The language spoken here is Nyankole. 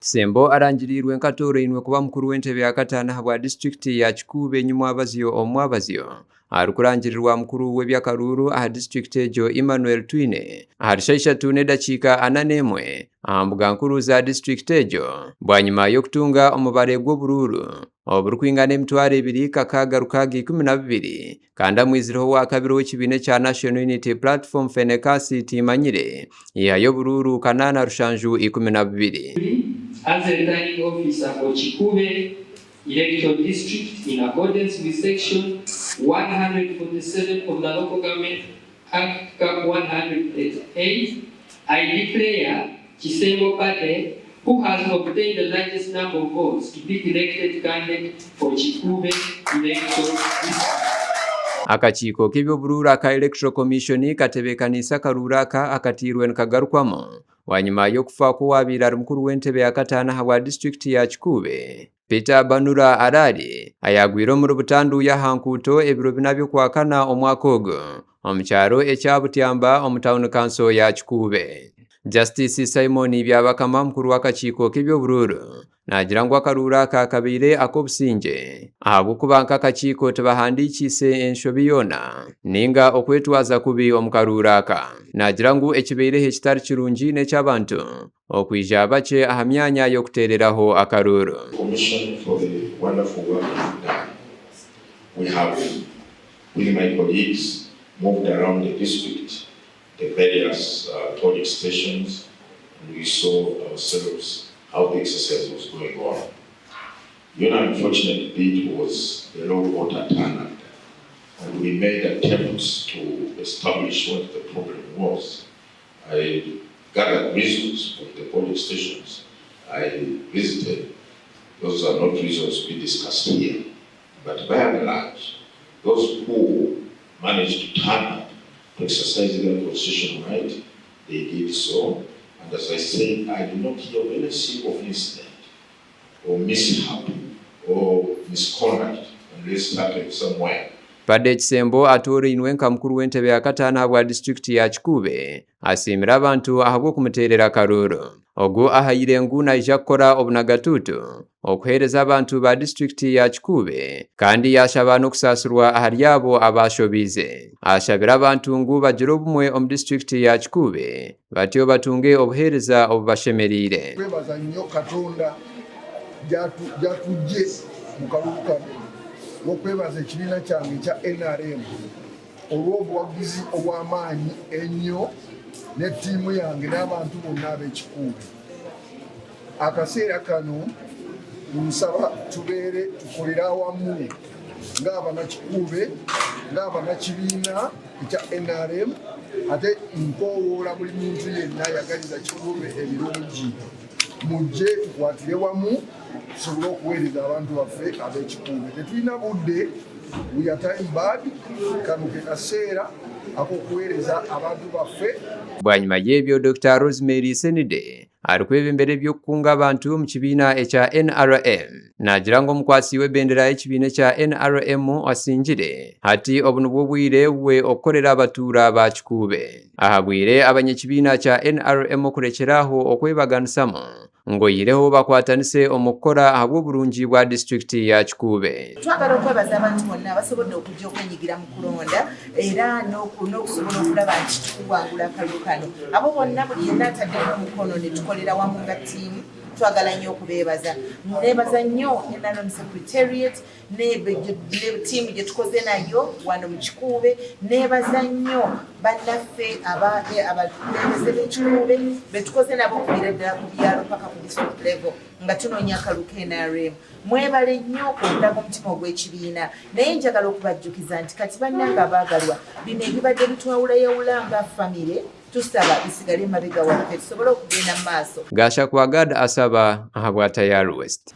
Kisembo arangiriirwe nk'atoorainwe kuba mukuru w'entebe ya kataano ahabwa disiturikiti ya Kikuube nyimwabazyo omu mwabazyo arikurangirirwa mukuru w'eby'akaruuru aha disiturikiti egyo Emmanuel Twine ahari shaaha ishatu n'edakiika ana n'emwe aha mbuga nkuru za disiturikiti egyo bwanyima y'okutunga omubare gw'oburuuru oburikwingana 2612 kandi amwizireho owaakabiri ow'ekibiina ekya National Unity Platform Fenekasi Tiimanyire yaihayo oburuuru 8712. As a returning officer for Kikuube Electoral District in accordance with section 147 of the Local Government Act Cap 138, I declare Kisembo Paddy who has obtained the largest number of votes to be elected candidate for Kikuube Electoral District. Akakiiko k'eby'oburuuru aka Electoral Commission katebeekaniise akaruuru aka akatairwe nikagarukwamu bwanyima y'okufa kw'owaabaire ari mukuru w'entebe ya kataano ahabwa disiturikiti ya Kikuube, Peter Banura Araari ayaagwire omuri butandu y'aha nkuuto ebiro bina by'Okwakana omwaka ogu omu kyaro ekya Butyamba omu tauni kanso ya Kikuube. Justice Simon Byabakama mukuru w'akakiiko k'eby'oburuuru naagira ngu akaruuru aka kabaire ak'obusingye ahabw'okuba nk'akakiiko tibahandiikiise enshobi yoona ninga okwetwaza kubi omu karuuru aka. Naagira ngu ekibaireho ekitari kirungi n'eky'abantu okwija bakye aha myanya y'okuteereraho akaruuru. Commission for the wonderful work you've done. We have, with my colleagues, moved around the district, the various polling stations, and we saw ourselves how the exercise was going on. The only unfortunate bit was the low voter turnout, and we made attempts to establish what the problem was. I gathered reasons from the polling stations I visited. Those are not reasons to be discussed here. But by and large, those who managed to turn up to exercise their constitutional right, they did so. And as I said, I did not hear of any single incident or mishap or misconduct unless it happened somewhere. Paddy Kisembo atoorainwe nka mukuru w'entebe ya kataano ahabwa disiturikiti ya Kikuube asiimire abantu ahabw'okumuteerera akaruuru. Ogu ahayire ngu naija kukora obunagatuutu okuheereza abantu ba disiturikiti ya Kikuube kandi yaashaba n'okusaasirwa ahari abo abaashobiize. Ashabire abantu ngu bagire obumwe omu disiturikiti ya Kikuube batyo batunge obuheereza obubashemereire. Twebaza nnyo Katonda gy'atuggye mu kalulu kano n'okwebaza ekibiina kyange ekya nrm olw'obuwagizi obw'amaanyi ennyo ne ttiimu yange n'abantu bonna ab'Ekikuube. Akaseera kano nsaba tubeere tukolere awamu ng'abanakikuube ng'abanakibiina ekya nrm ate nkoowoola buli muntu yenna ayagaliza Kikuube ebirungi mujje tukwatire wamu tusobole okuweereza abantu baffe ab'Ekikuube. Tetulina budde, we are time bad, kano ke kaseera ak'okuweereza abantu baffe. Bwanyima y'ebyo, Dokita Rosemary Senide arikwebembera eby'okukunga abantu omu kibiina ekya NRM naagira ngu omukwatsi w'ebendera y'ekibiina ekya NRM asingire, hati obu nibwo bwire bwe okukorera abatuura ba Kikuube. Ahabwire abanyakibiina kya NRM okurekyera aho okwebaganisamu ngu oihireho bakwatanise omu kukora ahabw'oburungi bwa disiturikiti ya Kikuube. Twagala okwebaza abantu bonna abasobodde okujja okwenyigira mu kulonda era n'okusobola okulaba nti tuwangula akalulu kano. Abo bonna buli yenna ataddemu omukono ne tukolera wamu nga ttiimu twagala nnyo okubeebaza. Neebaza nnyo NRM Secretariat ne ttiimu gye tukoze nayo wano mu Kikuube. Neebaza nnyo bannaffe abakulembeze b'Ekikuube be tukoze nabo okuviira ddala ku byalo paka ku district level nga tunoonya akalulu ka NRM. Mwebale nnyo okulaga omutima ogw'ekibiina naye njagala okubajjukiza nti kati bannange abaagalwa bino ebibadde bitwawulayawula nga famire tusaba bisigale emabega waffe tusobole okugenda mu maaso. Gashakwa Gad asaba ahabwa Tayari West.